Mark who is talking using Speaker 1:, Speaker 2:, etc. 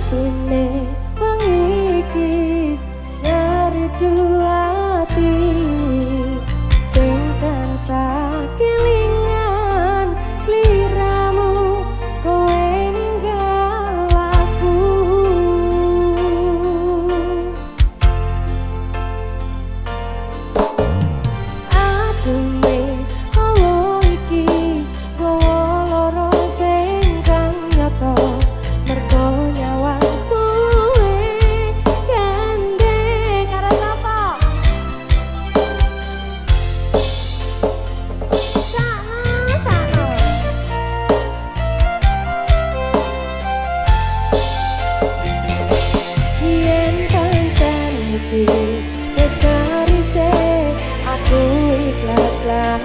Speaker 1: Sepine wengi iki ngeridu ati sing tansah kelingan sliramu, kowe ninggal aku. Ademe hawa iki gawa lara sing kang nyata, mergo nyawang kowe gandeng karo sapa? Sakno, sakno. Yen pancen iki wis karise, aku ikhlas lah.